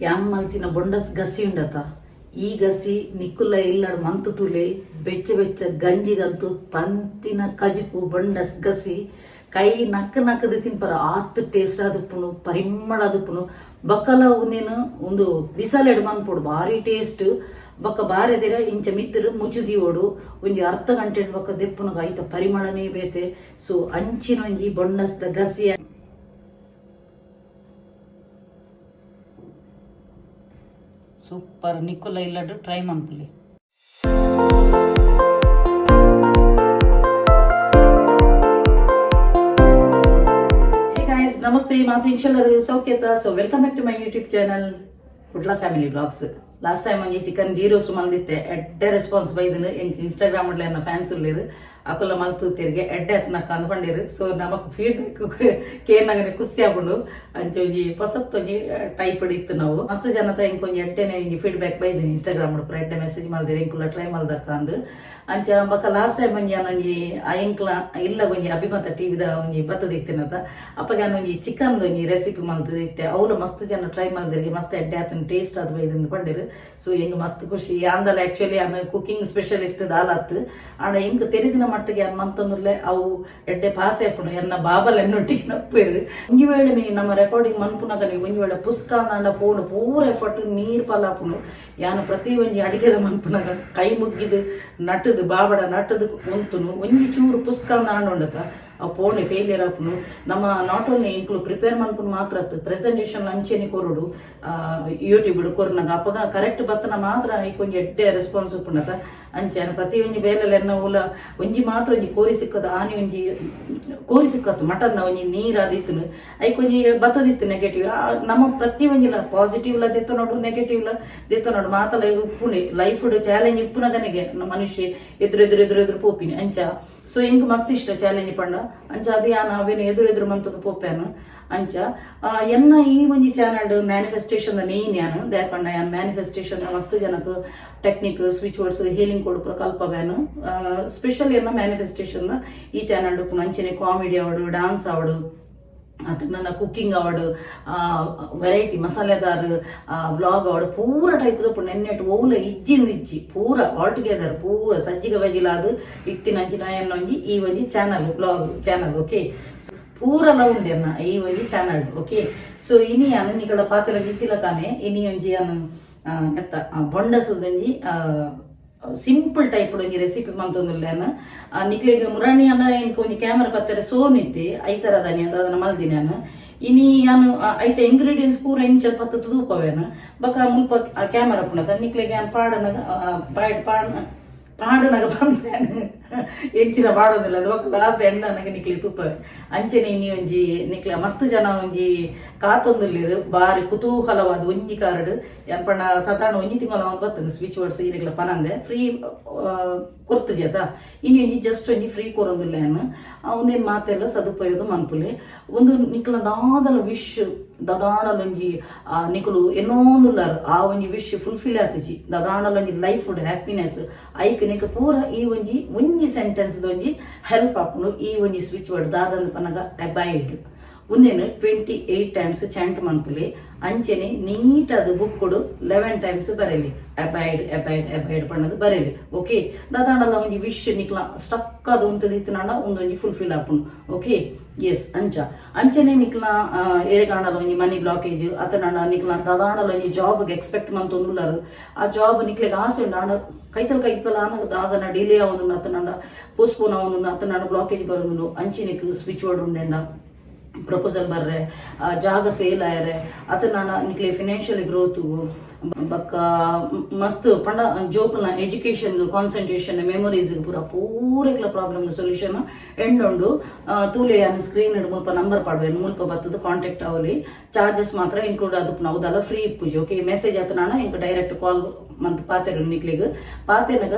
ಯಾನ್ ಮಲ್ತಿನ ಬೊಂಡಸ್ ಗಸಿ ಉಂಡತ. ಈ ಗಸಿ ನಿಕ್ಕುಲ ಇಲ್ಲಡ್ ಮಂತು ತೂಲೆ, ಬೆಚ್ಚ ಬೆಚ್ಚ ಗಂಜಿಗಂತು ಪಂತಿನ ಕಜಿಪು ಬೊಂಡಸ್ ಗಸಿ. ಕೈ ನಕ್ಕ ನಕ್ಕದು ತಿನ್ಪರ, ಆತ್ ಟೇಸ್ಟ್ ಆದುಪ್ಪುನು, ಪರಿಮಳ ಆದುಪ್ಪುನು. ಬಕ್ಕಲ ಉಂದೇನು ಒಂದು ಬಿಸಲೆಡ್ ಮನ್ಪೊಡು, ಬಾರಿ ಟೇಸ್ಟ್. ಬೊಕ್ಕ ಬಾರೆದಿರ ಇಂಚ ಮಿತ್ತರು ಮುಚ್ಚುದಿಯೋಡು ಒಂಜಿ ಅರ್ಧ ಗಂಟೆ. ಬೊಕ್ಕ ದೆಪ್ಪುನಗ ಐತ ಪರಿಮಳನೇ ಬೇತೆ. ಸೊ ಅಂಚಿನ ಒಂಜಿ ಬೊಂಡಸ್ದ ಗಸಿ ಸೂಪರ್. ನಿಕ್ಕುಲ ಇಲ್ಲಡ್ ಟ್ರೈ ಮನ್ಪುಲಿ. Hey guys, namaste. ಮಾತು ಇನ್ಶಲ್ಲರು ಸೌಖ್ಯತ? So welcome back to my YouTube channel, Kudla family blogs. Last time ಒಂಜಿ ಚಿಕನ್ ಗೀ ರೋಸ್ಟ್ ಮಲ್ದಿತ್ತೆ, ಎಡ್ಡೆ ರೆಸ್ಪಾನ್ಸ್ ಬೈದನು. ಎಂಕ್ ಇನ್ಸ್ಟಾಗ್ರಾಮ್ ಎನ್ನ ಫ್ಯಾನ್ಸ್ ಉಲ್ಲೇರು, ಅಕುಲ ಮಲ್ತು ತಿರ್ಗೆ ಎಡ್ಡೆ ಅತ್ನ ಅಂದ್ಕೊಂಡಿರು. ಸೊ ನಮಕ್ ಫೀಡ್ಬ್ಯಾಕ್ ಕೇನಗನೆ ಖುಷಿ ಆಪುಂಡು. ಅಂಚ ಒಂಜಿ ಪೊಸತ್ ಒಂಜಿ ಟೈಪ್ ಇತ್ತು. ನಾವು ಮಸ್ತ್ ಜನತ ಎಂಕ್ ಒಂಜಿ ಎಡ್ಡೆನೆ ಒಂಜಿ ಫೀಡ್ಬ್ಯಾಕ್ ಬೈದಿನಿ. ಇನ್ಸ್ಟಾಗ್ರಾಮ್ ಪೂರ ಎಡ್ಡೆ ಮೆಸೇಜ್ ಮಲ್ದಿರಿ, ಎಂಕುಲ ಟ್ರೈ ಮಲ್ದಕ್ಕ ಅಂದ್. ಅಂಚ ಬೊಕ್ಕ ಲಾಸ್ಟ್ ಟೈಮ್ ಒಂಜಿ ಒಂಜಿ ಎಂಕ್ಲ ಇಲ್ಲ ಒಂಜಿ ಅಭಿಮತ ಟಿವಿದ ಒಂಜಿ ಬತ್ತದಿತ್ತಿನತ. ಅಪ್ಪಗ ಒಂಜಿ ಚಿಕನ್ ಒಂಜಿ ರೆಸಿಪಿ ಮಲ್ತದಿತ್ತೆ. ಅವ್ಲು ಮಸ್ತ್ ಜನ ಟ್ರೈ ಮಲ್ದಿರಿಗೆ, ಮಸ್ತ್ ಎಡ್ಡೆ ಆತನ, ಟೇಸ್ಟ್ ಅದು ಬೈದಂದು ಪಂಡಿರು. ಸೊ ಎಂಗ್ ಮಸ್ತ್ ಖುಷಿ ಆಂದಲ. ಆಕ್ಚುಲಿ ಅನ್ನ ಕುಕಿಂಗ್ ಸ್ಪೆಷಲಿಸ್ಟ್ ದಾಲತ್ತು ಆಂಡ ಎಂಕ್ ತೆರಿದಿನ ಮಟ್ಟಿಗೆ ಅನ್ ಮಂತಂದುಲ್ಲೆ, ಅವು ಎಡ್ಡೆ ಪಾಸೆ ಆಪುಂಡು. ಎನ್ನ ಬಾಬಲ್ ಎನ್ನೊಟ್ಟಿಗೆ ನಪ್ಪೇರು. ಒಂಜಿ ವೇಳೆ ಮೀನಿ ನಮ್ಮ ರೆಕಾರ್ಡಿಂಗ್ ಮನ್ಪುನಗ ನೀವು ಒಂಜಿ ವೇಳೆ ಪುಸ್ಕ ಅಂದಾಂಡ ಪೋಂಡು ಪೂರ ಎಫರ್ಟ್ ನೀರ್ ಪಾಲಾಪುಂಡು. ಯಾನು ಪ್ರತಿ ಒಂಜಿ ಅಡಿಗೆದ ಮನ್ಪುನಗ ಕೈ ಮುಗ್ಗಿದು ನಟದು ಬಾಬಡ ನಟದು ಉಂತುನು. ಒಂಜಿ ಚೂರು ಪುಸ್ಕ ಅಂದಾಂಡ ಉಂಡತ ಅವು ಪೋಣೆ ಫೇಲಿಯರ್ ಆಪುಂಡು. ನಮ್ಮ not only ಇಂಕ್ಲು ಪ್ರಿಪೇರ್ ಮನ್ಪುನು ಮಾತ್ರ ಅತ್ತು, ಪ್ರೆಸೆಂಟೇಷನ್ ಅಂಚೆನೆ ಕೊರಡು. ಯೂಟ್ಯೂಬ್ ಕೊರ್ನಗ ಅಪಗ ಕರೆಕ್ಟ್ ಬತ್ತನ ಮಾತ್ರ ಐಕ್ ಒಂಜಿ ಎಡ್ಡೆ ರೆಸ್ಪಾನ್ಸ್ ಉಪ್ಪುಂಡತ. ಅಂಚೆ ಪ್ರತಿ ಒಂಜಿ ಬೇಲೆಲ ಎನ್ನ ಉಲ ಒಂಜಿ ಮಾತ್ರ ಒಂಜಿ ಕೋರಿ ಸಿಕ್ಕದ, ಆನಿ ಒಂಜಿ ಕೋರಿ ಸಿಕ್ಕತ್ತು, ಮಟನ್ ಒಂಜಿ ನೀರ್ ಅದಿತ್ತನು, ಐಕ್ ಒಂಜಿ ಬತ್ತದಿತ್ತು ನೆಗೆಟಿವ್. ನಮ್ಮ ಪ್ರತಿ ಒಂಜಿಲ ಪಾಸಿಟಿವ್ ಲ ದೆತ್ತ ನೋಡು, ನೆಗೆಟಿವ್ ಲ ದೆತ್ತ ನೋಡು, ಮಾತಲ ಉಪ್ಪುಂಡೆ. ಲೈಫ್ ಚಾಲೆಂಜ್ ಇಪ್ಪುನಗನೆಗೆ ಮನುಷ್ಯ ಎದುರು ಎದುರು ಎದುರು ಎದುರು ಪೋಪಿನಿ ಅಂಚ. ಸೊ ಇಂಕ್ ಮಸ್ತ್ ಇಷ್ಟ ಚಾಲೆಂಜ್ ಪಂಡ. ಅಂಚ ಅದು ಯಾನ್ ಅವೇನು ಎದುರು ಎದುರು ಮಂತದ ಪೋಪೇನು ಅಂಚ. ಎನ್ನ ಈ ಒಂಜಿ ಚಾನಲ್ ಮ್ಯಾನಿಫೆಸ್ಟೇಷನ್ ಮೇನ್. ಯಾನ್ ದಾಯೆ ಯಾನ್ ಮ್ಯಾನಿಫೆಸ್ಟೇಷನ್ ಮಸ್ತ್ ಜನಕ್ technique, switch words, healing code ಪೂರ ಕಲ್ಪವೇನು. ಸ್ಪೆಷಲ್ ಎನ್ನ ಮ್ಯಾನಿಫೆಸ್ಟೇಷನ್ ಈ ಚಾನಲ್ ಅಂಚನೆ ಕಾಮಿಡಿ ಅವಡು, ಡಾನ್ಸ್ ಅವಡು, ಅತ್ತ ನನ್ನ ಕುಕ್ಕಿಂಗ್ ಅವಡು, ವೆರೈಟಿ ಮಸಾಲೆದಾರ್ ವ್ಲಾಗ್ ಅವಡು, ಪೂರ ಟೈಪ್ ದಪ್ಪು. ನೆನ್ನೆಟ್ ಓಲ ಇಜ್ಜಿನ ಇಜ್ಜಿ, ಪೂರ ಆಲ್ ಟುಗೆದರ್, ಪೂರ ಸಜ್ಜಿಗ ಬಜಿಲಾದು ಇತ್ತಿನ ಅಂಚಿನ ಒಂಜಿ ಈ ಒಂಜಿ ಚಾನಲ್, ಬ್ಲಾಗ್ ಚಾನಲ್. ಓಕೆ, ಪೂರಲ ಉಂಡೆ ಅನ್ನ ಈ ಒಂಜಿ ಚಾನಲ್. ಓಕೆ, ಸೊ ಇನಿ ಅನ್ನ ನಿಕಲ ಪಾತ್ರ ಇತ್ತಿಲಕಾನೆ ಇನಿ ಒಂಜಿ ಅನ್ನ ಎತ್ತ ಬೊಂಡಸದೊಂಜಿ ಸಿಂಪಲ್ ಟೈಪ್ ಒಂಜಿ ರೆಸಿಪಿ ಮಂತೊಂದುಲ್ಲೇನ. ನಿಕ್ಲೆಗ್ ಮುರಾಣಿ ಅನ್ನ ಇಂಕ ಒಂಜಿ ಕ್ಯಾಮರಾ ಪತ್ತೆರೆ ಸೋನಿತ್ತಿ ಐತರದಾನಿ ಅಂದ ಅದನ್ನ ಮಲ್ದಿನಿ ನಾನು. ಇನಿ ಯಾನು ಐತ ಇಂಗ್ರೀಡಿಯೆಂಟ್ಸ್ ಪೂರ ಇಂಚ ಪತ್ತ ತೂಪವೇನು. ಬೊಕ ಮುಲ್ಪ ಕ್ಯಾಮರಾ ಪುನತ ನಿಕ್ಲೆಗ್ ಯಾನ್ ಪಾಡನಗ ಪಾಡ್ ಪಾಡ್ ಪಾಡನಗ ಬಂದೇನು ಎಂಚಿನ ಪಾಡೋದಿಲ್ಲ ಅದು. ಬೊಕ ಲಾಸ್ಟ್ ಎಂಡ್ ಅನಗ ನಿಕ್ಲೆ ತೂಪವೆ. ಅಂಚನೆ ಇನಿ ಒಂಜಿ ನಿಕ್ಲೆ ಮಸ್ತ್ ಜನ ಒಂಜಿ ಕಾತೊಂದುಲ್ಲೆರ್ ಬಾರಿ ಕುತೂಹಲವಾದ ಒಂಜಿ ಕಾರ್ಡ್. ಯಾನ್ ಪಂಡ ಸಾಧಾರಣ ಒಂಜಿ ತಿಂಗಳ ಒಂದು ಬತ್ತಂದು ಸ್ವಿಚ್ ವರ್ಡ್ಸ್ ಇನಿಕ್ಲ ಪನಂದೆ ಫ್ರೀ ಕೊರ್ತುಜೇತ. ಇನಿ ಒಂಜಿ ಜಸ್ಟ್ ಒಂಜಿ ಫ್ರೀ ಕೊರೊಂದುಲ್ಲೆ ಯಾನ್. ಉಂದೆನ್ ಮಾತೆಲ್ಲ ಸದುಪಯೋಗ ಮನ್ಪುಲೆ. ಒಂದು ನಿಕ್ಲ ದಾದಲ ವಿಶ್, ದಾದಾಣಲ ಒಂಜಿ ನಿಕುಲು ಎನ್ನೋಂದುಲ್ಲಾರ್, ಆ ಒಂಜಿ ವಿಶ್ ಫುಲ್ಫಿಲ್ ಆತಿಜಿ, ದಾದಾಣಲ ಒಂಜಿ ಲೈಫ್ ಹ್ಯಾಪಿನೆಸ್ ಐಕ್ ನಿಕ ಪೂರ ಈ ಒಂಜಿ ಒಂಜಿ ಸೆಂಟೆನ್ಸ್ ಒಂಜಿ ಹೆಲ್ಪ್ ಆಪುಂಡು. ಈ ಒಂಜಿ ಸ್ವಿಚ್ ವರ್ಡ್ ದಾದಂದ್ ಪನಗ ಅಬೈಡ್. ಉಂದೆನ್ 28 ಟೈಮ್ಸ್ ಚಾಂಟ್ ಮನ್ಪುಲೆ. ಅಂಚೆನೆ ನೀಟ್ ಅದು ಬುಕ್ 11 ಟೈಮ್ಸ್ ಬರೆಲಿ. ಅಬೈಡ್, ಅಬೈಡ್, ಅಬೈಡ್ ಪಣ್ಣದು ಬರೆಲಿ. ಓಕೆ, ದಾದಾಂಡಲ ಒಂಜಿ ವಿಶ್ ನಿಕ್ಲ ಸ್ಟಕ್ ಅದು ಉಂತದಿತ್ತಿನಾಂಡ ಉಂದೊಂಜಿ ಫುಲ್ಫಿಲ್ ಆಪುಂಡು. ಓಕೆ, ಎಸ್, ಅಂಚ ಅಂಚನೆ ನಿಕ್ಲ ಏರೆಗಾಂಡಲ ಒಂಜಿ ಮನಿ ಬ್ಲಾಕೇಜ್, ಅತನಾಂಡ ನಿಕ್ಲ ದಾದಾಂಡಲ ಒಂಜಿ ಜಾಬ್ ಎಕ್ಸ್ಪೆಕ್ಟ್ ಮಂತೊಂದುಲ್ಲರು, ಆ ಜಾಬ್ ನಿಕ್ಲೆಗ್ ಆಸೆ ಉಂಡು, ಆಂಡ ಕೈತಲ್ ಕೈತಲ್ ಆನ ದಾದನ ಡಿಲೇ ಆವೊಂದುಂಡು, ಅತನಾಂಡ ಪೋಸ್ಟ್ಪೋನ್ ಆವೊಂದುಂಡು, ಅತನಾಂಡ ಬ್ಲಾಕೇಜ್ ಬರೋದುಂಡು, ಅಂಚಿನಿಕ್ ಸ್ವಿಚ್ ವರ್ಡ್ ಉಂಡೆಂಡ ಪ್ರಪೋಸಲ್ ಬರ್ರೆ, ಜಾಗ ಸೇಲ್ ಆಯರೆ, ಅತನಾಂಡ ನಿಕ್ಲೆ ಫಿನಾನ್ಷಿಯಲ್ ಗ್ರೋತ್, ಬೊಕ್ಕ ಮಸ್ತ್ ಪಂಡ ಜೋಕುಲ್ನ ಎಜುಕೇಶನ್, ಕಾನ್ಸಂಟ್ರೇಷನ್, ಮೆಮೊರೀಸ್ ಪೂರ ಪೂರೆಕ್ಲ ಪ್ರಾಬ್ಲಮ್ ಸೊಲ್ಯೂಷನ್ ಎಂಡುಂಡು. ತೂಲೆ, ಯಾನ್ ಸ್ಕ್ರೀನ್ ಮುಲ್ಪ ನಂಬರ್ ಪಾಡುವೆ, ಮುಲ್ಪ ಬತ್ತದ ಕಾಂಟ್ಯಾಕ್ಟ್ ಅವಲಿ. ಚಾರ್ಜಸ್ ಮಾತ್ರ ಇನ್ಕ್ಲೂಡ್ ಆದುಪ್ಪುನ, ಅವುದಲ್ಲ ಫ್ರೀ ಇಪ್ಪುಜಿ. ಓಕೆ, ಮೆಸೇಜ್ ಆತನಾನ ಇಂಕ ಡೈರೆಕ್ಟ್ ಕಾಲ್ ಮಂತ್ ಪಾತೆರ. ನಿಕ್ಲೆಗ್ ಪಾತೆನಗ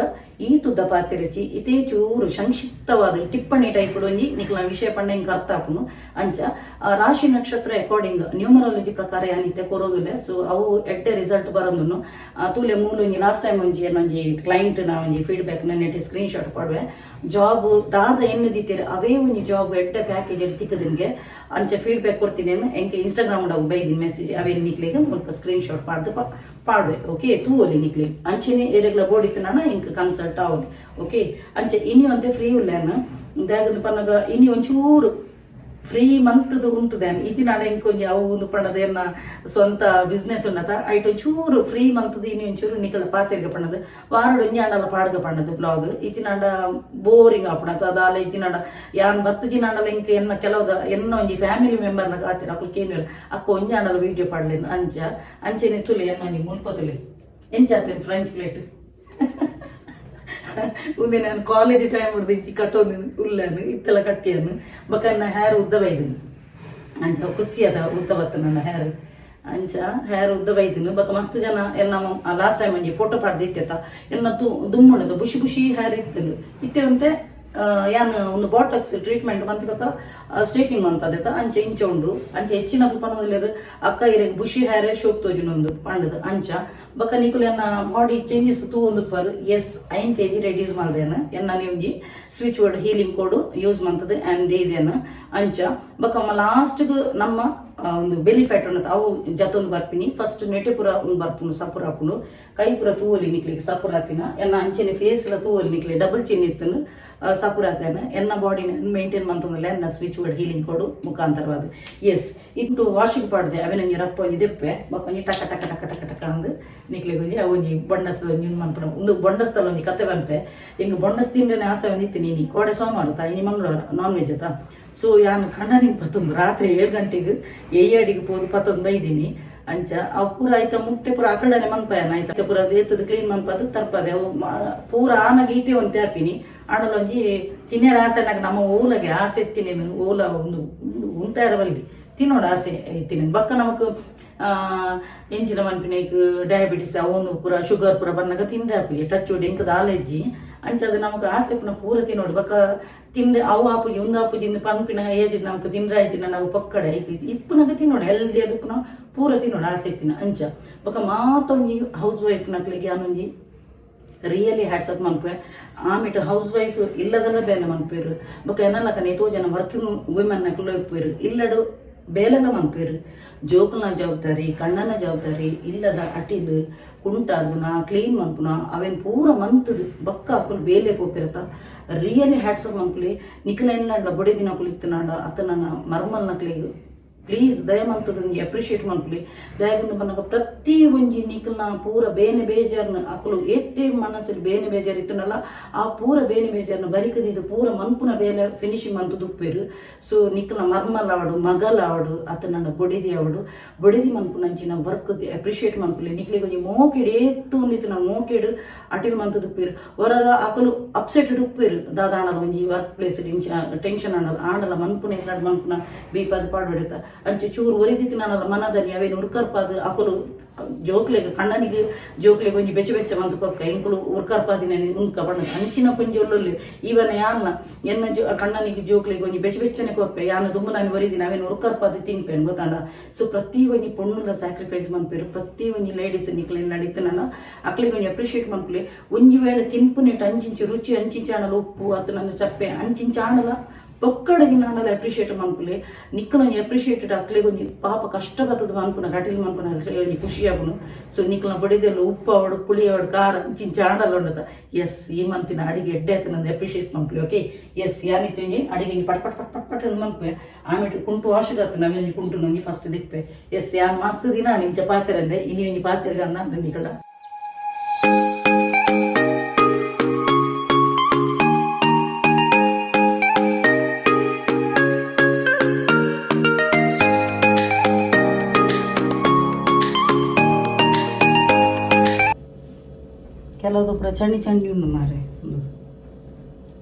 ಈ ತುದ್ದ ಪಾತೆರಚಿ, ಇತೇ ಚೂರು ಸಂಕ್ಷಿಪ್ತವಾದ ಟಿಪ್ಪಣಿ ಟೈಪ್ ಒಂಜಿ ನಿಕ್ಲ ವಿಷಯ ಪಂಡ ಇಂಕ ಅರ್ಥ ಆಪುನು ಅಂಚ. ರಾಶಿ ನಕ್ಷತ್ರ ಅಕಾರ್ಡಿಂಗ್ ನ್ಯೂಮರಾಲಜಿ ಪ್ರಕಾರ ಯಾನಿತ್ತೆ ಕೊರೋದಿಲ್ಲ. ಸೊ ಅವು ಎಡ್ಡೆ ರಿಸಲ್ಟ್. ರಿಸಲ್ಟ್ ಬರೋದನ್ನು ತೂಲೆ ಮೂಲ ಲಾಸ್ಟ್ ಟೈಮ್ ಒಂಜಿ ಏನೊಂಜಿ ಕ್ಲೈಂಟ್ ನ ಒಂಜಿ ಫೀಡ್ಬ್ಯಾಕ್ ನೆಟ್ ಸ್ಕ್ರೀನ್ ಶಾಟ್ ಪಾಡುವೆ. ಜಾಬ್ ದಾದ ಎನ್ನು ದಿತ್ತೀರ ಅವೇ ಒಂಜಿ ಜಾಬ್ ಎಡ್ಡೆ ಪ್ಯಾಕೇಜ್ ತಿಕ್ಕದಿನ್ಗೆ ಅಂಚ ಫೀಡ್ಬ್ಯಾಕ್ ಕೊಡ್ತೀನಿ. ಎಂಕೆ ಇನ್ಸ್ಟಾಗ್ರಾಮ್ ಬೈದಿನ ಮೆಸೇಜ್ ಅವೇ ನಿಕ್ಲೆಗ್ ಮುಲ್ಪ ಸ್ಕ್ರೀನ್ ಶಾಟ್ ಪಾಡ್ದು ಪಾಡುವೆ. ಓಕೆ, ತೂವೊಲಿ ನಿಕ್ಲೆಗ್. ಅಂಚೆನೆ ಏರೆಗ್ಲ ಬೋಡಿತ್ತು ನಾನ ಎಂಕ್ ಕನ್ಸಲ್ಟ್ ಆವೊಲಿ. ಓಕೆ, ಅಂಚೆ ಇನಿ ಒಂತೆ ಫ್ರೀ ಉಲ್ಲೇನ. ದಾಗಂದ್ ಪನ್ನಗ ಇನಿ ಒಂಚೂರು ಫ್ರೀ ಮಂತ್ದು ಉಂತುದೇನ್. ಇಜಿನಾಡ ಎಂಕ್ ಒಂಜಿ ಅವು ಉಂದು ಪಂಡದ ಎನ್ನ ಸ್ವಂತ ಬಿಸ್ನೆಸ್ ಉನ್ನತ ಐಟ್ ಒಂಚೂರು ಫ್ರೀ ಮಂತ್ದು ಇನಿ ಒಂಚೂರು ನಿಕಲ ಪಾತೆರ್ಗ ಪಂಡದು ವಾರಡ್ ಒಂಜಿ ಆಂಡಲ ಪಾಡ್ಗ ಪಂಡದು ಬ್ಲಾಗ್. ಇಜಿನಾಂಡ ಬೋರಿಂಗ್ ಆಪುಣತ ಅದಾಲ. ಇಜಿನಾಂಡ ಯಾನ್ ಬತ್ತು ಜಿನಾಂಡಲ ಎಂಕ್ ಎನ್ನ ಕೆಲವುದ ಎನ್ನ ಒಂಜಿ ಫ್ಯಾಮಿಲಿ ಮೆಂಬರ್ನ ಆತಿರ ಅಕುಲು ಕೇನುವೆರ್, ಅಕ್ಕ ಒಂಜಿ ಆಂಡಲ ವೀಡಿಯೋ ಪಾಡ್ಲಿಂದ್. ಅಂಚ ಅಂಚೆನೆ ತುಲೆ ಎನ್ನ ಒಂಜಿ ಮುಲ್ಪ ತುಲೆ ಎಂಚಾತೇನ್ ಫ್ರೆಂಚ್ ಪ್ಲೇಟ್. ಉಂದೆ ನಾನು ಕಾಲೇಜ್ ಟೈಮ್ ಇಂಚಿ ಕಟ್ಟೊಂದು ಉಲ್ಲನು ಇತ್ತೆಲ್ಲ ಕಟ್ಟಿಯನ್ನು. ಬೊಕ ಎನ್ನ ಹೇರ್ ಉದ್ದ ಬೈದಿನಿ. ಅಂಚ ಖುಷಿ ಅದ ಉದ್ದ ಬತ್ತು ನನ್ನ ಹೇರ್. ಅಂಚ ಹೇರ್ ಉದ್ದ ಬೈದಿನಿ. ಬೊಕ ಮಸ್ತ್ ಜನ ಎನ್ನ ಲಾಸ್ಟ್ ಟೈಮ್ ಒಂಜಿ ಫೋಟೋ ಪಾಡ್ದಿತ್ತೆತ, ಎನ್ನ ತು ದುಮ್ಮುಂಡದ ಬುಷಿ ಬುಷಿ ಹೇರ್ ಇತ್ತು ಇತ್ತೆ ಒಂತೆ ಯಾನ್ ಒಂದು ಬಾಟಕ್ಸ್ ಟ್ರೀಟ್ಮೆಂಟ್ ಮಂತಿ ಬೊಕ ಸ್ಟ್ರೇಟ್ನಿಂಗ್ ಮಂತದೆತ. ಅಂಚ ಇಂಚ ಉಂಡು. ಅಂಚ ಹೆಚ್ಚಿನ ಪನೊಂದುಲ್ಲೆರ್, ಅಕ್ಕ ಇರೆಗ್ ಬುಷಿ ಹೇರೆ ಶೋಕ್ ತೋಜುನೊಂದು ಪಂಡದು. ಅಂಚ ಬೊಕ ನಿಕುಲು ಎನ್ನ ಬಾಡಿ ಚೇಂಜಸ್ ತೂವೊಂದುಪ್ಪರ್. ಎಸ್, 5 ಕೆಜಿ ರೆಡ್ಯೂಸ್ ಮಲ್ದೇನ. ಎನ್ನ ಒಂಜಿ switch word healing code use ಮಂತದು ಅಂಡ್ ದೇದೇನ. ಅಂಚ ಬೊಕ ಲಾಸ್ಟ್ಗ್ ನಮ್ಮ ಒಂದು ಬೆಲಿ ಫ್ಯಾಟ್ ಉಂಡತ ಅವು ಜತೊಂದು ಬರ್ಪಿನಿ. ಫಸ್ಟ್ ನೆಟೆ ಪೂರ ಒಂದು ಬರ್ಪುಂಡು, ಸಪುರ ಆಪುಂಡು. ಕೈ ಪೂರ ತೂವೊಲಿ ನಿಕ್ಲಿಗೆ ಸಪುರ ಆತಿನ ಎನ್ನ. ಅಂಚೆನೆ ಫೇಸ್ ಲ ತೂವೊಲಿ ನಿಕ್ಲೆ, ಡಬಲ್ ಚಿನ್ ಇತ್ತನು, ಸಪುರ ಆತೇನ. ಎನ್ನ ಬಾಡಿನ ಮೇಂಟೈನ್ ಮಂತೊಂದುಲ್ಲ ಎನ್ನ ಸ್ವಿಚ್ ವರ್ಡ್ ಹೀಲಿಂಗ್ ಕೋಡು ಮುಖಾಂತರವಾದ. ಎಸ್, ಇಟ್ಟು ವಾಷಿಂಗ್ ಪಾಡ್ದೆ. ಅವೆನ ಒಂಜಿ ರಪ್ಪ ಒಂಜಿ ದೆಪ್ಪೆ. ಬೊಕ ಒಂಜಿ ಟಕ ಟಕ ಟಕ ಟಕ ಟಕ ಅಂದ್ ನಿಕ್ಲೆಗ್ ಒಂಜಿ ಅವು ಒಂಜಿ ಬೊಂಡಸ್ದ ಒಂಜಿ ಮನ್ಪುನ. ಉಂದು ಬೊಂಡಸ್ತಲ ಒಂಜಿ ಕತೆ ಪನ್ಪೆ. ಎಂಕ್ ಬೊಂಡಸ್ ತಿಂಡ್ರೆನೆ ಆಸೆ ಒಂದಿತ್ತು. ನೀನಿ ಕೋಡೆ ಸೋಮವಾರ ತಾ, ಇನಿ ಮಂಗಳವಾರ, ನಾನ್ ವೆಜ್ ಅತ್ತ. ಸೊ ಯಾನ್ ಕಂಡನಿಗೆ ಪತ್ತೊಂದು ರಾತ್ರಿ 7 ಗಂಟೆಗೆ ಎಯ್ಯಾಡಿಗೆ ಪೋದು ಪತ್ತೊಂದು ಬೈದೀನಿ. ಅಂಚ ಅವು ಪೂರ ಆಯ್ತ ಮುಟ್ಟೆ ಪೂರ ಅಕಡನೆ ಮನ್ಪಾಯನ ಆಯ್ತ ಪೂರ ಏತದ ಕ್ಲೀನ್ ಮನ್ಪದು ತರ್ಪದೆ. ಅವು ಪೂರ ಆನಗ ಈತೆ ಒಂತೆ ಆಪಿನಿ. ಆಂಡಲ ಒಂಜಿ ತಿನ್ಯರ ಆಸೆ ನಾಗ ನಮ್ಮ ಓಲಗೆ ಆಸೆ ತಿನ್ನೇನು ಓಲ ಒಂದು ಉಂತಾರ ಬಲ್ಲಿ ತಿನ್ನೋಡು ಆಸೆ ತಿನ್ನೇನು. ಬೊಕ್ಕ ನಮಕ್ ಎಂಚಿನ ಮನ್ಪಿನ ಡಯಾಬಿಟಿಸ್ ಅವನು ಪೂರ ಶುಗರ್ ಪೂರ ಬನ್ನಗ ತಿಂದ್ರೆ ಆಪುಜಿ. ಟಚ್ ವುಡ್ ಎಂಕ್ ದಾಲ ಇಜ್ಜಿ. ಅಂಚಾದ್ ನಮಕ್ ಆಸೆ ಪುನ ಪೂರ ತಿನ್ನೋಡು. ಬೊಕ್ಕ ತಿಂದ್ರೆ ಅವು ಆಪುಜಿ ಉಂದು ಆಪುಜಿ ಇಂದ್ ಪನ್ಪಿನ ಏಜ್ ನಮಕ್ ತಿಂದ್ರೆ ಆಯ್ತಿನ ನಾವು ಪೊಕ್ಕಡೆ ಇಪ್ಪುನಗ ತಿನ್ನೋಡು. ಹೆಲ್ದಿ ಆದ್ ಪೂರ ತಿನ್ನೋಡು ಆಸೆ ಇತ್ತಿನ. ಅಂಚ ಬೊಕ್ಕ ಮಾತ ಒಂಜಿ ಹೌಸ್ ವೈಫ್ ನಕ್ಲೆಗ್ ಯಾನೊಂಜಿ ರಿಯಲಿ ಹ್ಯಾಟ್ಸ್ ಆಫ್ ಮನ್ಪುವೆ. ಆಮಿಟ್ ಹೌಸ್ ವೈಫ್ ಇಲ್ಲದಲ್ಲ ಬೇಲೆ ಮನ್ಪುವೆರ್. ಬೊಕ್ಕ ಎನ್ನಲಕನೆ ಏತೋ ಜನ ವರ್ಕಿಂಗ್ ವುಮೆನ್ ನಕುಲು ಇಪ್ಪುವೆರ್, ಇಲ್ಲಡು ಬೇಲೆಲ ಮನ್ಪುವೆರ್. ಜೋಕುಲ್ನ ಜವಾಬ್ದಾರಿ, ಕಣ್ಣನ ಜವಾಬ್ದಾರಿ, ಇಲ್ಲದ ಅಟಿಲ್ ಕುಂಟಾರ್ದುನ ಕ್ಲೀನ್ ಮನ್ಪುನ ಅವೆನ್ ಪೂರ ಮಂತುದು ಬೊಕ್ಕ ಅಕುಲು ಬೇಲೆ ಪೋಪಿರತ. ರಿಯಲಿ ಹ್ಯಾಟ್ಸ್ ಆಫ್ ಮನ್ಪುಲೆ. ನಿಕುಲ ಎನ್ನಡ್ಲ ಬೊಡೆದಿನಕುಲು ಇತ್ತುನಾಂಡ ಅತ್ತ ನನ್ನ ಮರ್ಮಲ್ನಕ್ಲೆಗ್ ಪ್ಲೀಸ್ ದಯಮಂತದ ಒಂಜಿ ಅಪ್ರಿಷಿಯೇಟ್ ಮನ್ಪುಲೆ. ದಯಗಂದು ಪನ್ನಗ ಪ್ರತಿ ಒಂಜಿ ನಿಕಲ್ನ ಪೂರ ಬೇನೆ ಬೇಜಾರ್ನ ಅಕುಲು ಏತೆ ಮನಸ್ಸಲ್ಲಿ ಬೇನೆ ಬೇಜಾರು ಇತ್ತನಲ್ಲ, ಆ ಪೂರ ಬೇನೆ ಬೇಜಾರ್ನ ಬರಿಕದಿದ್ದು ಪೂರ ಮನ್ಪುನ ಬೇಲೆ ಫಿನಿಶಿಂಗ್ ಮಂತುದು ಉಪ್ಪೇರು. ಸೊ ನಿಕಲ್ನ ಮರ್ಮಲ್ ಆವಡು, ಮಗಲ್ ಆವಡು, ಅತ್ತ ನನ್ನ ಬೊಡಿದಿ ಆವಡು, ಬೊಡಿದಿ ಮನ್ಪುನಂಚಿನ ವರ್ಕ್ ಅಪ್ರಿಷಿಯೇಟ್ ಮನ್ಪುಲೆ. ನಿಕ್ಲೆಗ್ ಒಂಜಿ ಮೋಕೆಡ್ ಏತು ಒಂದಿತ್ತು ಮೋಕೆಡ್ ಅಟಿಲ್ ಮಂತುದು ಉಪ್ಪೇರು. ಹೊರರ ಅಕುಲು ಅಪ್ಸೆಟ್ ಉಪ್ಪೇರು. ದಾದಾಣಲ ಒಂಜಿ ವರ್ಕ್ ಪ್ಲೇಸ್ ಇಂಚಿನ ಟೆನ್ಷನ್ ಆಂಡಲ ಆಂಡಲ ಮನ್ಪುನ ಇಲ್ಲಾಡ್ ಮನ್ಪುನ ಬೀಪಾದ ಪಾಡ್ವೆಡುತ್ತ. ಅಂಚೆ ಚೂರು ಒರಿದಿತ್ತಿನಾನಲ್ಲ ಮನದನಿ ಅವೇನು ಉರ್ಕರ್ಪಾದು ಅಕುಲು ಜೋಕ್ಲೆಗ್ ಕಣ್ಣನಿಗೆ ಜೋಕ್ಲೆಗ್ ಒಂಜಿ ಬೆಚ್ಚ ಬೆಚ್ಚ ಮಂತ್ ಕೊರ್ಕ ಎಂಕುಲು ಉರ್ಕರ್ಪಾದಿನ ಉಂಕ ಬಣ್ಣ ಅಂಚಿನ ಪಂಜೊಲ್ಲುಲ್ಲೆ. ಈವನ ಯಾನ್ನ ಎನ್ನ ಜೋ ಕಣ್ಣನಿಗೆ ಜೋಕ್ಲೆಗ್ ಒಂಜಿ ಬೆಚ್ಚ ಬೆಚ್ಚನೆ ಕೊರ್ಪೆ. ಯಾನ ದುಂಬು ನಾನು ಒರಿದಿನ ಅವೇನು ಉರ್ಕರ್ಪಾದಿ ತಿನ್ಪೇನು ಗೊತ್ತಾಂಡ. ಸೊ ಪ್ರತಿ ಒಂಜಿ ಪೊಣ್ಣುಲ ಸ್ಯಾಕ್ರಿಫೈಸ್ ಮನ್ಪೇರು. ಪ್ರತಿ ಒಂಜಿ ಲೇಡೀಸ್ ನಿಕ್ಲೆ ನಡೀತನ ಅಕ್ಲೆಗ್ ಒಂಜಿ ಅಪ್ರಿಷಿಯೇಟ್ ಮನ್ಪುಲೆ. ಒಂಜಿ ವೇಳೆ ತಿನ್ಪುನೆಟ್ ಅಂಚಿಂಚಿ ರುಚಿ ಅಂಚಿಂಚಿ ಆಂಡಲ ಉಪ್ಪು ಅತ್ತ ನನ್ನ ಚಪ್ಪೆ ಅಂಚಿಂಚಿ ಆಂಡಲ ಪೊಕ್ಕಡ ದಿನಾಂಡಲ ಅಪ್ರಿಷಿಯೇಟ್ ಮನ್ಪುಲೆ. ನಿಕ್ಕಲ ಒಂಜಿ ಅಪ್ರಿಷಿಯೇಟೆಡ್ ಅಕ್ಲೆಗ್ ಒಂಜಿ ಪಾಪ ಕಷ್ಟ ಬತ್ತದ ಮನ್ಪುನ ಕಟೀಲ್ ಮನ್ಪುನ ಅಕ್ಲೆಗ್ ಒಂಜಿ ಖುಷಿ ಆಪುಂಡು. ಸೊ ನಿಕ್ಕಲ್ನ ಬಡಿದೆಲ್ಲ ಉಪ್ಪು ಆವಡು, ಪುಳಿ ಆವಡು, ಖಾರ ಅಂಚಿಂಚಿ ಆಂಡಲ ಉಂಡತ. ಎಸ್, ಈ ಮಂತಿನ ಅಡಿಗೆ ಎಡ್ಡೆ ಆತನಂದು ಅಪ್ರಿಷಿಯೇಟ್ ಮನ್ಪುಲೆ. ಓಕೆ, ಎಸ್, ಯಾನಿತ್ತೆ ಒಂಜಿ ಅಡಿಗೆ ಒಂಜಿ ಪಟ್ ಪಟ್ ಪಟ್ ಪಟ್ ಪಟ್ ಅಂದ್ ಮನ್ಪುವೆ. ಆಮೇಲೆ ಕುಂಟು ವಾಶಿಗೆ ನವೀನ ಕುಂಟು ಒಂಜಿ ಫಸ್ಟ್ ದಿಪ್ಪೆ. ಎಸ್, ಯಾನ್ ಮಸ್ತ್ ದಿನ ಇಂಚ ಪಾತೆರಂದೆ. ಇನಿ ಒಂಜಿ ಪಾತೆರ್ಗ ಅಂದ ನಿಕಡ. ಕೆಲವುದು ಪೂರ ಚಂಡಿ ಚಂಡಿ ಉಂಡು ಮಾರೆ. ಉಂದು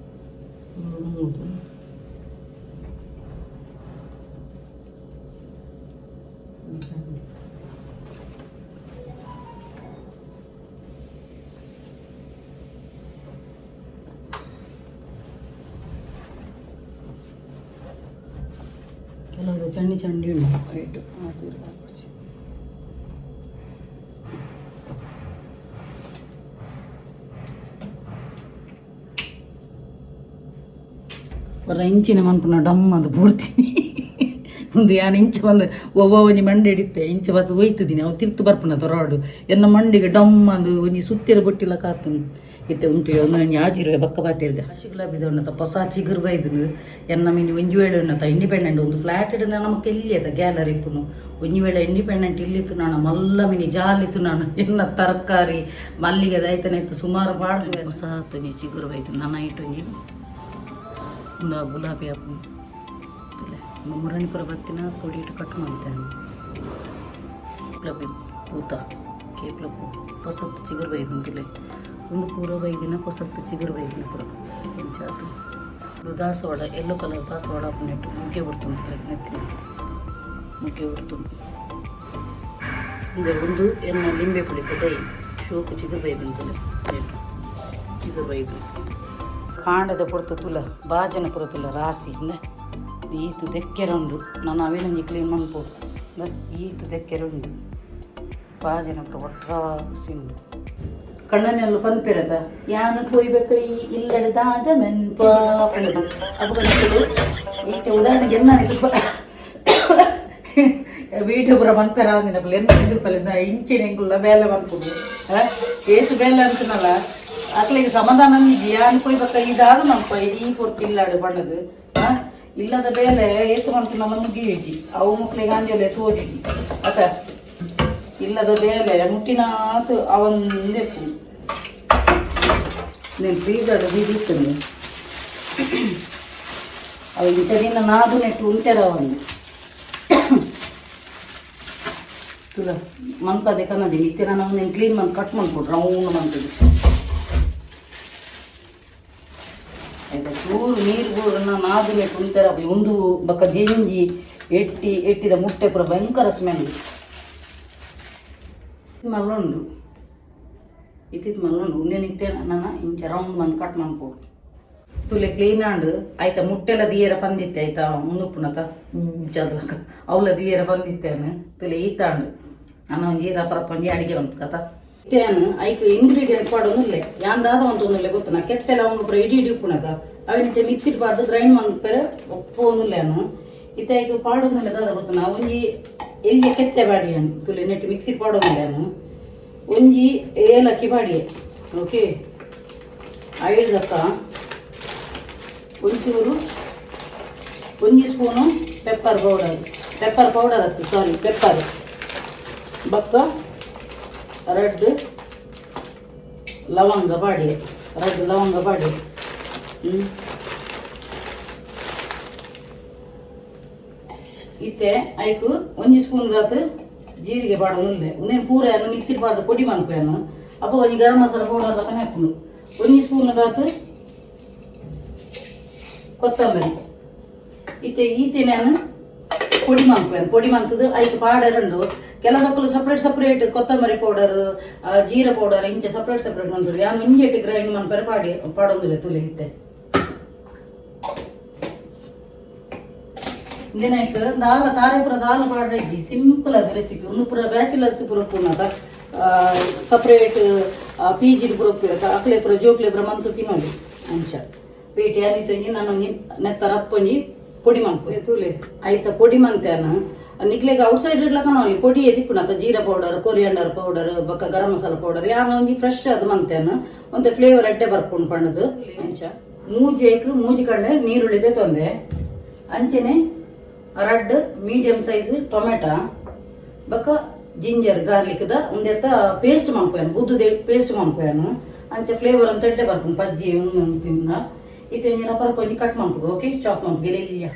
ಉಂದು ಕೆಲವುದು ಚಂಡಿ ಚಂಡಿ ಉಂಡು. ರೈಟ್. ಒರ ಇಂಚಿನ ಮನ್ಪುನ ಡಮ್ ಅಂದ್ ಬೂಡ್ತೀನಿ ಒಂದು ಯಾನ್ ಇಂಚ ಬಂದು ಒವ್ವ ಒಂಜಿ ಮಂಡೆ ಹಿಡಿತೆ ಇಂಚ ಬತ್ತು ಒಯ್ತಿದ್ದೀನಿ ಅವು ತಿರ್ತು ಬರ್ಪುನ ತೊರಾಡು ಎನ್ನ ಮಂಡಿಗೆ ಡಮ್ ಅಂದು ಒಂಜಿ ಸುತ್ತಿರ ಬೊಟ್ಟಿಲ ಕಾತನು ಇತ್ತೆ ಉಂಟು ಒಂದು ಒಂಜಿ ಆಜಿರುವೆ ಬಕ್ಕ ಬಾತಿರ್ಗ ಹಸಿ ಗುಲಾಬಿ ಉನ್ನತ ಹೊಸ ಚಿಗುರು ಬೈದನು ಎನ್ನ ಮೀನು ಒಂಜಿ ವೇಳೆ ಉನ್ನತ ಇಂಡಿಪೆಂಡೆಂಟ್ ಒಂದು ಫ್ಲಾಟ್ ಇಡನ ನಮಕ್ ಎಲ್ಲಿ ಅದ ಗ್ಯಾಲರಿ ಇಪ್ಪುನು ಒಂಜಿ ವೇಳೆ ಇಂಡಿಪೆಂಡೆಂಟ್ ಇಲ್ಲಿತ್ತು ನಾನು ಮಲ್ಲ ಮಿನಿ ಜಾಲಿತ್ತು ನಾನು ಎನ್ನ ತರಕಾರಿ ಮಲ್ಲಿಗೆ ದೈತನ ಇತ್ತು ಸುಮಾರು ಪಾಡ್ದು ಹೊಸ ಒಂಜಿ ಚಿಗುರು ಬೈದು ನನ್ನ ಇಟ್ಟು ಒಂಜಿ ಉಂದು ಗುಲಾಬಿ ಆಪುನು ಮುರಣಿಪುರ ಬತ್ತಿನ ಪೊಡಿ ಇಟ್ಟು ಕಟ್ ಮಾಡ್ತೇನೆ ಗುಲಾಬಿ ಪೂತ ಕೇಪ್ಲ ಪೂ ಪೊಸತ್ತು ಚಿಗುರು ಬೈದುಂಟುಲೆ ಒಂದು ಪೂರ ಬೈದಿನ ಪೊಸತ್ತು ಚಿಗುರು ಬೈದಿನ ಪೂರ ಇಂಚಾತು ಇದು ದಾಸವಾಳ ಎಲ್ಲೋ ಕಲರ್ ದಾಸವಾಳ ನೆಟ್ಟು ಮುಗ್ಗೆ ಬರ್ತುಂಟು ನೆಟ್ಟು ಮುಗ್ಗೆ ಬರ್ತುಂಟು ಇಂದೆ ಒಂದು ಎನ್ನ ಲಿಂಬೆ ಪುಳಿತ ದೈ ಶೋಕು ಚಿಗುರು ಬೈದುಂಟುಲೆ ನೆಟ್ಟು ಚಿಗುರು ಬೈದು ಕಾಂಡದ ಪೊರ್ತು ತುಲ ಬಾಜನ ಪುರ ತುಲ ರಾಸಿ ಇಂದ ಈತು ದೆಕ್ಕೆರ ಉಂಡು ನಾನು ಅವಿನೊಂಜಿ ಕ್ಲೀನ್ ಮನ್ಪು ಈತು ದೆಕ್ಕೆರ ಉಂಡು ಬಾಜನ ಪುರ ಒಟ್ರಾಸಿ ಉಂಡು ಕಣ್ಣನೆಲ್ಲ ಪನ್ಪಿರದ ಯಾನು ಕೊಯ್ಬೇಕು ಈ ಇಲ್ಲಡದಾದ ಮೆನ್ಪ ಪಂಡುದು ಅಪಗ ನಕುಲು ಈತೆ ಉದಾಹರಣೆಗೆ ಎನ್ನ ವೀಡಿಯೋ ಪೂರ ಮನ್ಪೆರ ಆವಂದಿನಕುಲು ಎನ್ನ ಎದುರುಪಲ್ಲಿಂದ ಇಂಚಿನ ಎಂಕುಲ್ಲ ಬೇಲೆ ಮನ್ಪುದು ಏತು ಬೇಲೆ ಅಂತನಲ್ಲ ಅಕ್ಲಿಗೆ ಸಮಾಧಾನ ಅಂದಿದ್ದಿ ಯಾನ್ ಕೊಯ್ಬೇಕ ಇದಾದ ಮನ್ಪ ಈ ಪೊರ್ತು ಇಲ್ಲಾಡು ಬಣ್ಣದು ಇಲ್ಲದ ಬೇಲೆ ಏತು ಮನ್ಪುನಲ್ಲ ಮುಗಿಯುಜಿ ಅವು ಮಕ್ಳಿಗೆ ಆಂಜೋಲೆ ತೋಜುಜಿ ಅತ್ತ ಇಲ್ಲದ ಬೇಲೆ ಮುಟ್ಟಿನಾತು ಅವಂದೇ నేను ಫ್ರೀಜರ್ ಬೀದಿತ್ತು ಅವು ಇಂಚ ದಿನ ನಾದು ನೆಟ್ಟು ಉಂತೆರ ಒಂದು ತುಲ ಮನ್ಪದೆ ಕನ್ನದಿ ನಿತ್ಯ ನಾನು ಒಂದೇನು ಕ್ಲೀನ್ ಮಾಡಿ ಕಟ್ ಮಾಡ್ಕೊಡು ರೌಂಡ್ ಮಂತದ್ದು ಆಯ್ತಾ ಚೂರು ನೀರು ಬೂರನ್ನ ನಾದು ನೆಟ್ಟು ಉಂತೆರ ಉಂದು ಬಕ್ಕ ಜಿಂಜಿ ಎಟ್ಟಿ ಎಟ್ಟಿದ ಮುಟ್ಟೆ ಪೂರ ಭಯಂಕರ ಸ್ಮೆಲ್ ಮಲ್ಲುಂಡು ಇತ್ತಿತ್ತು ಮಲ್ಲುಂಡು ಉಂದೆ ನಿತ್ಯ ನನ್ನ ಇಂಚ ರೌಂಡ್ ಬಂದು ಕಟ್ ಮಾಡ್ಕೊಡು ತುಲೆ ಕ್ಲೀನ್ ಆಂಡ್ ಆಯ್ತಾ ಮುಟ್ಟೆಲ್ಲ ದಿಯರ ಪಂದಿತ್ತೆ ಆಯ್ತಾ ಮುಂದುಪ್ಪುನತ ಚದಲಕ ಅವಲ ದಿಯರ ಬಂದಿತ್ತೇನು ತುಲೆ ಈತಾಂಡು ನಾನು ಒಂಜಿ ರಪರಪ್ಪ ಒಂಜಿ ಅಡಿಗೆ ಬಂತು ಕಥ ಇತ್ತೇನು ಐಕ್ ಇಂಗ್ರೀಡಿಯೆಂಟ್ಸ್ ಪಾಡೊಂದುಲ್ಲೆ ಯಾನ್ ದಾದ ಒಂತೊಂದುಲ್ಲೆ ಗೊತ್ತನ ಕೆತ್ತೆಲ್ಲ ಅವಂಗ ಪೂರ ಇಡಿ ಇಡಿ ಉಪ್ಪುನತ ಅವಿನಿತ್ತೆ ಮಿಕ್ಸಿಡ್ ಪಾಡ್ದು ಗ್ರೈಂಡ್ ಮನ್ಪೆರೆ ಒಪ್ಪೊಂದುಲ್ಲೇನು ಇತ್ತೆ ಐಕ್ ಪಾಡೊಂದುಲ್ಲೆ ದಾದ ಗೊತ್ತನ ಒಂಜಿ ಎಲ್ಲಿಯ ಕೆತ್ತೆ ಬಾಡಿಯನು ತುಲೆ ನೆಟ್ ಮಿಕ್ಸಿಡ್ ಪಾಡೊಂದುಲ್ಲೇನು ಒಂಜಿ ಏಲಕ್ಕಿ ಬಾಡಿಯೆ ಓಕೆ ಐಡ್ದಕ್ಕ ಒಂಚೂರು ಒಂಜಿ spoon pepper powder pepper powder ಅತ್ತು ಸಾರಿ ಪೆಪ್ಪರ್ ಬಕ್ಕ ರೆಡ್ ಲವಂಗ ಪಾಡಿ ರೆಡ್ ಲವಂಗ ಪಾಡಿ ಇತ್ತೆ ಐಕ್ ಒಂಜಿ ಸ್ಪೂನ್ ರಾತ್ ಜೀರಿಗೆ ಪಾಡೊಂದುಲ್ಲೆ ಉಂದೇನು ಪೂರ ಮಿಕ್ಸಿಡ್ ಪಾಡ್ದು ಪೊಡಿ ಮನ್ಪುವೆನು ಅಪ್ಪ ಒಂಜಿ ಗರಂ ಮಸಾಲ ಪೌಡರ್ ಲಕ್ಕನೆ ಹಾಪುಂಡು ಒಂಜಿ ಸ್ಪೂನ್ ರಾತ್ ಕೊತ್ತಂಬರಿ ಇತ್ತೆ ಈತೆ ನಾನು ಪೊಡಿ ಮನ್ಪುವೆನು ಪೊಡಿ ಮಂತದ್ದು ಐಕ್ ಪಾಡರುಂಡು ಕೆಲದಕ್ಕಲು ಸಪ್ರೇಟ್ ಸಪ್ರೇಟ್ ಕೊತ್ತಂಬರಿ ಪೌಡರ್ ಜೀರಾ ಪೌಡರ್ ಇಂಚ ಸಪ್ರೇಟ್ ಸಪ್ರೇಟ್ ಮನ್ಪುವೆರ್ ಯಾನ್ ಒಂಜೆಟ್ ಗ್ರೈಂಡ್ ಮನ್ಪೆರೆ ಪಾಡಿ ಪಾಡೊಂದುಲ್ಲೆ ತುಲೆ ಇತ್ತೆ ಇಂದಿನೈಕ್ ದಾಲ ತಾರೆ ಪೂರ ದಾಲ ಪಾಡ್ರೆ ಇಜ್ಜಿ ಸಿಂಪಲ್ ಅದು ರೆಸಿಪಿ ಒಂದು ಪೂರ ಬ್ಯಾಚುಲರ್ಸ್ ಪೂರ ಉಪ್ಪುನತ ಸಪ್ರೇಟ್ ಪಿ ಜಿ ಪೂರ ಉಪ್ಪಿರತ್ತ ಅಕ್ಲೆ ಪೂರ ಜೋಕ್ಲೆ ಪೂರ ಮಂತು ತಿನ್ನೋಲಿ ಅಂಚ ಪೇಟೆ ಅನಿತೊಂಜಿ ನಾನು ಒಂಜಿ ನೆತ್ತ ರಪ್ಪೊಂಜಿ ಪೊಡಿ ಮನ್ಪು ತೂಲೆ ಆಯ್ತ ಪೊಡಿ ಮಂತೇನ ನಿಕ್ಲೆಗ್ ಔಟ್ ಸೈಡ್ ಇಡ್ಲಕ ಅಲ್ಲಿ ಪೊಡಿ ತಿಕ್ಕುನತ ಜೀರಾ ಪೌಡರ್ ಕೊರಿಯಂಡರ್ ಪೌಡರ್ ಬೊಕ್ಕ ಗರಂ ಮಸಾಲ ಪೌಡರ್ ಯಾನ್ ಒಂಜಿ ಫ್ರೆಶ್ ಅದು ಮಂತೇನ ಒಂತೆ ಫ್ಲೇವರ್ ಎಡ್ಡೆ ಬರ್ಪುಂಡು ಪಂಡದು ಅಂಚ ಮೂಜೇಕ್ ಮೂಜಿ ಕಂಡೆ ನೀರುಳ್ಳಿದೆ ತೊಂದೆ ಅಂಚೆನೆ ರಡ್ಡ್ ಮೀಡಿಯಂ ಸೈಜ್ ಟೊಮೆಟೊ ಬೊಕ್ಕ ಜಿಂಜರ್ ಗಾರ್ಲಿಕ್ದ ಉಂದೆತ್ತ ಪೇಸ್ಟ್ ಮನ್ಪುವೆನು ಗುದ್ದುದೆ ಪೇಸ್ಟ್ ಮನ್ಪುವೆನು ಅಂಚ ಫ್ಲೇವರ್ ಅಂತ ಎಡ್ಡೆ ಬರ್ಪುಂಡು ಪಜ್ಜಿ ಉಂದು ತಿಂದ ಇತ್ತೆ ಒಂಜಿ ರಪರಪ ಒಂಜಿ ಕಟ್ ಮನ್ಪುಗ ಓಕೆ ಚಾಪ್ ಮನ್ಪುಗ ಎಲ್ಲಿಯ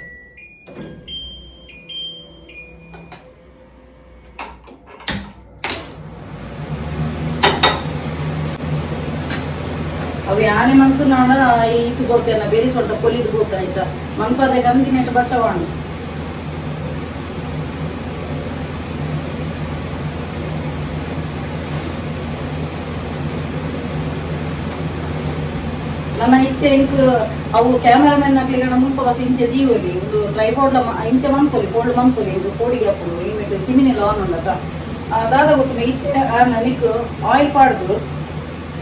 ಅವು ಯಾನೆ ಮಂತು ನಾಡ ಈತು ಕೊಡ್ತೇನೆ ಬೇರೆ ಸ್ವಲ್ಪ ಪೊಲಿದು ಗೊತ್ತಾಯ್ತಾ ಮನ್ಪದೆ ಕಂದಿನೆಟ್ಟು ಬಚವಾಣು ನನ್ನ ಇತ್ತೆ ಇಂಕ್ ಅವು ಕ್ಯಾಮರಾಮನ್ ಅಕ್ಲಿಗೆ ಮುಲ್ಪ ಬತ್ತ ಇಂಚ ದೀವೊಲಿ ಒಂದು ಟ್ರೈಪಾಡ್ ಇಂಚ ಮನ್ಪೊಲಿ ಫೋಲ್ಡ್ ಮನ್ಪೊಲಿ ಇಂಕ್ ಪೋಡಿಗೆ ಹಾಪುಂಡು ಈ ಮೆಟ್ ಚಿಮಿನೆಲ್ಲ ಆನ್ ಉಂಡತ ದಾದ ಗೊತ್ತುಂಡ ಇತ್ತೆ ನಿಕ್ ಆಯಿಲ್ ಪಾಡ್ದು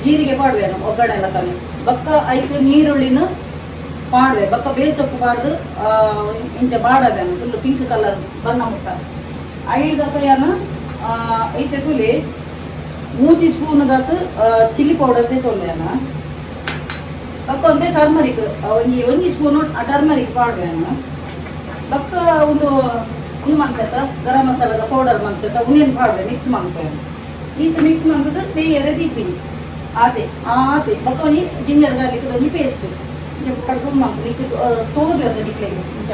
ಜೀರಿಗೆ ಪಾಡುವೆನು ಒಗ್ಗರಣೆ ಎಲ್ಲ ತಾನೆ ಬೊಕ್ಕ ಐಕ್ ನೀರುಳ್ಳಿನ ಪಾಡುವೆ. ಬೊಕ್ಕ ಬೇಸೊಪ್ಪು ಪಾಡ್ದು ಇಂಚ ಬಾಡದನು ಫುಲ್ ಪಿಂಕ್ ಕಲರ್ ಬಣ್ಣ ಮುಟ್ಟ. ಐಡ್ದಕ್ಕ ಯಾನ್ ಐತೆ ತೂಲೆ 3 ಸ್ಪೂನ್ ದಾತ್ ಚಿಲ್ಲಿ ಪೌಡರ್ ದೆತೊಂಡೆ ಯಾನ್. ಬೊಕ್ಕ ಒಂತೆ ಟರ್ಮರಿಕ್, ಒಂಜಿ ಒಂಜಿ ಸ್ಪೂನ್ ಟರ್ಮರಿಕ್ ಪಾಡುವೆ ಯಾನ್. ಬೊಕ್ಕ ಒಂದು ಉಂದು ಮಂತೆತ ಗರಂ ಮಸಾಲದ ಪೌಡರ್ ಮಂತೆತ ಉಂದೆನ್ ಪಾಡುವೆ, ಮಿಕ್ಸ್ ಮನ್ಪುವೆ. ಈತ್ ಮಿಕ್ಸ್ ಮನ್ಪುದು ಬೇಯರೆ ದೀಪಿನಿ ಆತೆ ಆತೆ. ಬೊಕ್ಕ ಒಂಜಿ ಜಿಂಜರ್ ಗಾರ್ಲಿಕ್ ಒಂಜಿ ಪೇಸ್ಟ್ ಇಂಚ ಕಡ್ಕೊಂಡು ಮನ್ಪುನಿ. ಇಕ್ ತೋಜು ಅದ ನಿಕ್ಲೆಗ್ ಇಂಚ.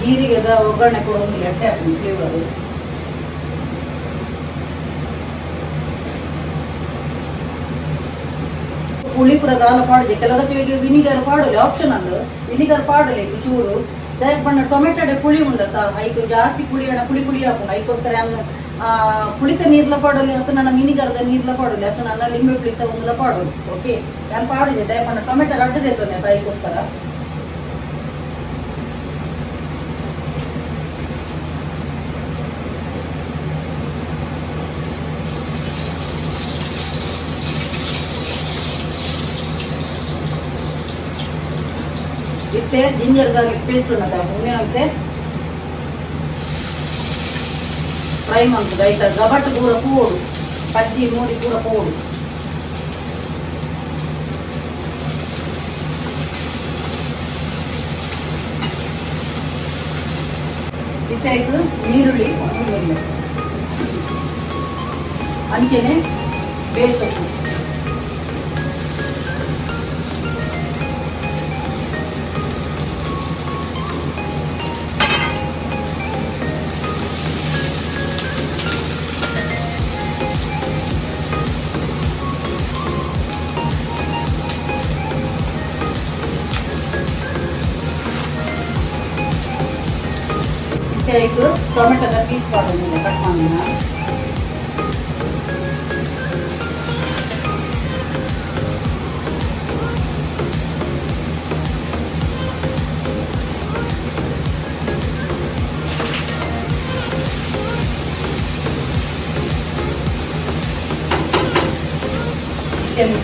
ಜೀರಿಗೆದ ಒಗ್ಗರಣೆ ಕೊಡೊಂದು ಎಡ್ಡೆ ಆಪುಂಡು ಫ್ಲೇವರ್. ಪುಳಿ ಪೂರ ದಾಲ ಪಾಡುಜೆ. ಕೆಲದಕ್ಲೆಗ್ ವಿನಿಗರ್ ಪಾಡೊಲಿ, ಆಪ್ಷನಲ್. ವಿನಿಗರ್ ಪಾಡೊಲಿ ಐಕ್ ಚೂರು. ದಾಯೆ ಪಂಡ ಟೊಮೆಟೊಡೆ ಪುಳಿ ಉಂಡತ್ತ, ಐಕ್ ಜಾಸ್ತಿ ಪುಳಿ ಆಂಡ ಪುಳಿ ಪುಳಿ ಆಪುಂಡು. ಐಕೋಸ್ಕರ ಯಾನ್ ಪುಳಿತ ನೀರ್ಲ ಪಾಡೊಲಿ, ಅತ್ತ ನನ್ನ ವಿನಿಗರ್ದ ನೀರ್ಲ ಪಾಡೊಲಿ, ಅತ್ತ ನನ್ನ ಲಿಂಬೆ ಪುಳಿತ ಉಂದುಲ ಪಾಡೊಲಿ. ಓಕೆ, ಯಾನ್ ಪಾಡುಜೆ. ದಾಯೆ ಪಂಡ ಟೊಮೆಟೊ ರಡ್ಡ್ ದೆತ್ತೊಂದೆ ಅತ್ತ, ಐಕೋಸ್ಕರ. ಇತ್ತೆ ಜಿಂಜರ್ ಗಾರ್ಲಿಕ್ ಪೇಸ್ಟ್ ಉಂಡತ, ಉಂದೇನಂತೆ ಫ್ರೈ ಮನ್ಪುದು. ಐತ ಗಬಟ್ ಪೂರ ಪೋಡು, ಪಜ್ಜಿ ಮೂರಿ ಪೂರ ಪೋಡು. ಇತ್ತೆ ಐಕ್ ನೀರುಳ್ಳಿ ಒಂದು, ಅಂಚೆನೆ ಬೇಸೊಪ್ಪು. ಇತ್ತೆ ಐಕ್ ಟೊಮೆಟೊದ ಪೀಸ್ ಪಾಡೊಂದಿಲ್ಲ, ಕಟ್ ಮಾಡಿನ.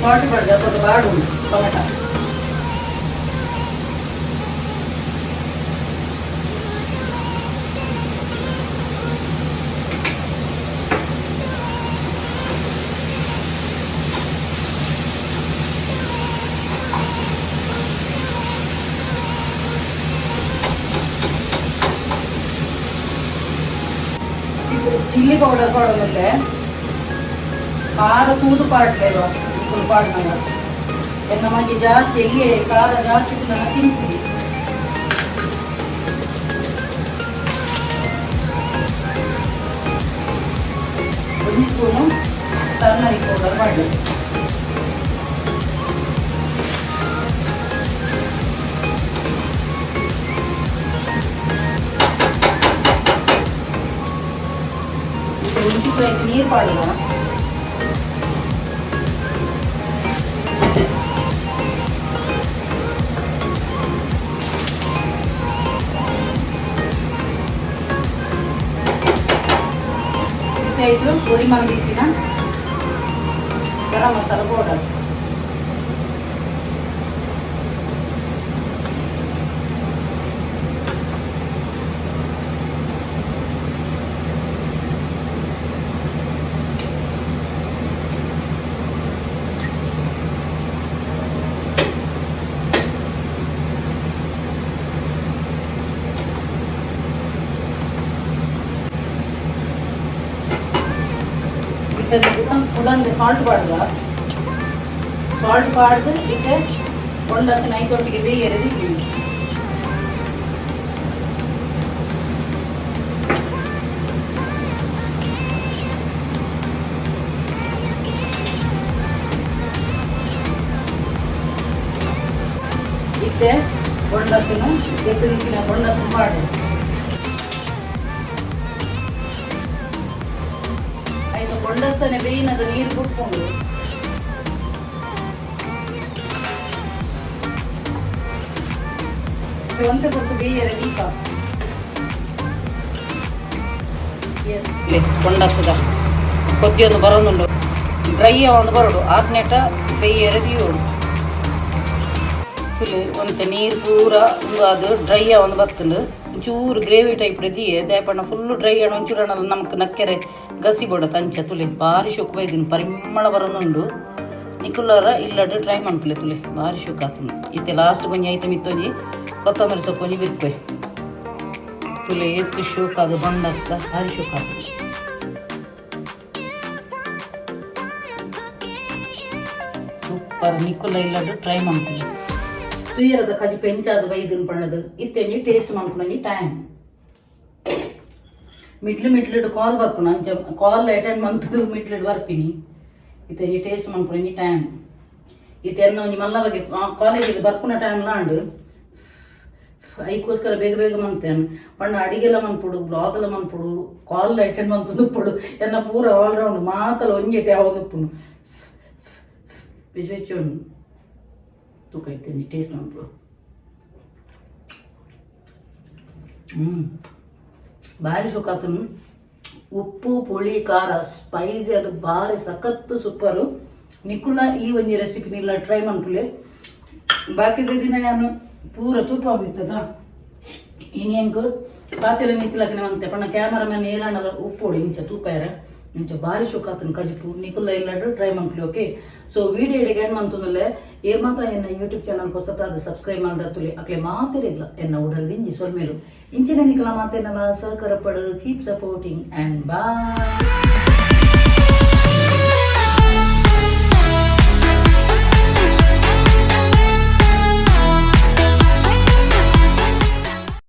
ಸಾಲ್ಟ್ ಪಾಡ್ದು ಅಪಗ ಬಾಡುಂಡು ಟೊಮೆಟೊ. ಚಿಲ್ಲಿ ಪೌಡರ್ ಪಾಡೊಂದುಲ್ಲೆ. ಖಾರ ತೂದು ಪಾಡ್ಲೆ ಇಪ್ಪು ಪಾಡ್ನಗ. ಎನ್ನ ಮಗೆ ಜಾಸ್ತಿ ಎಲ್ಲಿ ಖಾರ ಜಾಸ್ತಿ ತಿನ್ನಣ ತಿಂತೀವಿ. ಒಂದು ಸ್ಪೂನು ಟರ್ಮರಿಕ್ ಪೌಡರ್ ಮಾಡಿ. ಒಂಚೂರು ಐತೆ ನೀರು ಪಾಡುವ. ಇತ್ತು ಪುಡಿ ಮಂದಿತ್ತಿನ ಗರಂ ಮಸಾಲ ಪೌಡರ್. ಇತ್ತೆ ಕುಡಂಗೆ ಸಾಲ್ಟ್ ಪಾಡ್ದ. ಸಾಲ್ಟ್ ಪಾಡ್ದು ಇತ್ತೆ ಬೊಂಡಸಿನ ಐತೊಟ್ಟಿಗೆ ಬೇಯರೆ ದೀಪಿನಿ. ಇತ್ತೆ ಬೊಂಡಸಿನ ಎದ್ದು ದೀಪಿನ ಬೊಂಡಸಿನ ಪಾಡು. ಆಯ್ತು, ಬೊಂಡಸ್ತನೆ ಬೇಯಿನಾಗ ನೀರು ಬಿಟ್ಕೊಂಡು. ಒಂತೆ ಕೊಟ್ಟು ಬೇಯರೆ ದೀಪ. ಎಸ್, ಕೊಂಡಸದ ಕೊದ್ದಿಯೊಂದು ಬರೋನುಂಡು. ಡ್ರೈ ಒಂದು ಬರೋಡು ಆತ್ನೇಟ ಬೇಯರೆ ದೀಯೋಡು. ತುಲೆ, ಒಂತೆ ನೀರು ಪೂರ ಉಂದು ಅದು ಡ್ರೈ ಒಂದು ಬತ್ತುಂಡು. ಒಂಚೂರು ಗ್ರೇವಿ ಟೈಪ್ ದೀಯೆ ದಾಯಪಂಡ ಫುಲ್ ಡ್ರೈ ಆಂಡ ಒಂಚೂರು ಅಣಲ್ಲ ನಮಕ್ ನಕ್ಕೆರೆ ಗಸಿ ಬೋಡ ತಂಚ. ತುಲೆ, ಬಾರಿ ಶೋಕು ಬೈದಿನ, ಪರಿಮಳ ಬರೋನುಂಡು. ನಿಕುಲ್ಲರ ಇಲ್ಲಡ್ ಟ್ರೈ ಮನ್ಪುಲೆ. ತುಲೆ, ಬಾರಿ ಶೋಕು ಆತುಂಡು. ಇತ್ತೆ ಲಾಸ್ಟ್ ಒಂಜಿ ಐತ ಮಿತ್ತೊಂಜಿ ಕೊತ್ತಂಬರಿ ಸೊಪ್ಪು ಒಂಜಿ ಬಿರ್ಪೆ. ತುಲೆ, ಎತ್ತು ಶೋಕು ಅದು ಬಂಡಸ್ತ, ಬಾರಿ ಶೋಕು ಆತುಂಡು. ಸೂಪರ್. ನಿಕುಲ್ಲ ಇಲ್ಲಡ್ ಟ್ರೈ ಮನ್ಪುಲೆ. ತುಯ್ಯರದ ಕಜಿಪು ಎಂಚಾದ ಬೈದಿನ ಪಣ್ಣದು ಇತ್ತೆ ಒಂಜಿ ಟೇಸ್ಟ್ ಮನ್ಪುನೊಂಜಿ ಟೈಮ್. ಮಿಡ್ಲು ಮಿಡ್ಲುಡ್ ಕಾಲ್ ಬರ್ಪುನು, ಅಂಚ ಕಾಲ್ ಅಟೆಂಡ್ ಮಂತುದು ಮಿಡ್ಲುಡ್ ಬರ್ಪಿನಿ. ಇತ್ತೆ ಒಂಜಿ ಟೇಸ್ಟ್ ಮನ್ಪುನೊಂಜಿ ಟೈಮ್. ಇತ್ತೆ ಎನ್ನ ಒಂಜಿ ಮಲ್ಲ ಬಗ್ಗೆ ಕಾಲೇಜಿಗೆ ಬರ್ಪುನ ಟೈಮ್ ಲಾಂಡು. ಐಕೋಸ್ಕರ ಬೇಗ ಬೇಗ ಮಂತೇನು ಪಂಡ ಅಡಿಗೆಲ್ಲ ಮನ್ಪುಡು, ಬ್ಲಾಗ್ ಎಲ್ಲ ಮನ್ಪುಡು, ಕಾಲ್ ಅಟೆಂಡ್ ಮಂತುದು ಉಪ್ಪುಡು. ಎನ್ನ ಪೂರ ಆಲ್ ರೌಂಡ್ ಮಾತಲ ಒಂಜೆಟೆ ಯಾವಾಗ ಉಪ್ಪುನು. ಬಿಸಿ ಬೆಚ್ಚ ಉಂಡು. ತೂಕ, ಇತ್ತೆ ಟೇಸ್ಟ್ ಮನ್ಪುಡು. ಬಾರಿ ಶೋಕಾತನು. ಉಪ್ಪು, ಪುಳಿ, ಖಾರ, ಸ್ಪೈಸಿ ಅದು ಬಾರಿ ಸಖತ್ತು ಸೂಪರು. ನಿಕುಲ ಈ ಒಂಜಿ ರೆಸಿಪಿ ನಿಲ್ಲ ಟ್ರೈ ಮನ್ಪುಲೆ. ಬಾಕಿದ ದಿನ ನಾನು ಪೂರ ತೂಪ ಇತ್ತದ. ಇನಿ ಎಂಕ್ ಪಾತೆರ ನಿತ್ತಿಲಕನೆ ಮಂತೆ ಪಂಡ ಕ್ಯಾಮರಾಮನ್ ಏರಾಂಡಲ ಉಪ್ಪೋಡು ಇಂಚ ತೂಪಾಯರ. ಇಂಚ ಬಾರಿ ಶೋಕಾತನ ಕಜಿಪು. ನಿಕುಲ್ಲ ಇಲ್ಲಡ್ ಟ್ರೈ ಮನ್ಪುಲೆ. ಓಕೆ, ಸೊ ವಿಡಿಯೋ ಇಡೆಗೆ ಎಂಡ್ ಮಂತುಂದುಲ್ಲೆ. ಏರ್ ಮಾತ ಎನ್ನ ಯೂಟ್ಯೂಬ್ ಚಾನಲ್ ಹೊಸತಾದ ಸಬ್ಸ್ಕ್ರೈಬ್ ಮಲ್ದರ್ತುಲೆ, ಅಕ್ಲೆ ಮಾತೆರೆಗ್ಲ ಎನ್ನ ಉಡಲ್ ದಿಂಜಿ ಸೊಲ್ಮೆಲು. ಇಂಚಿನ ನಿಕಲ ಮಾತೆನಲ ಸಹಕಾರ ಪಡು. Keep supporting and bye.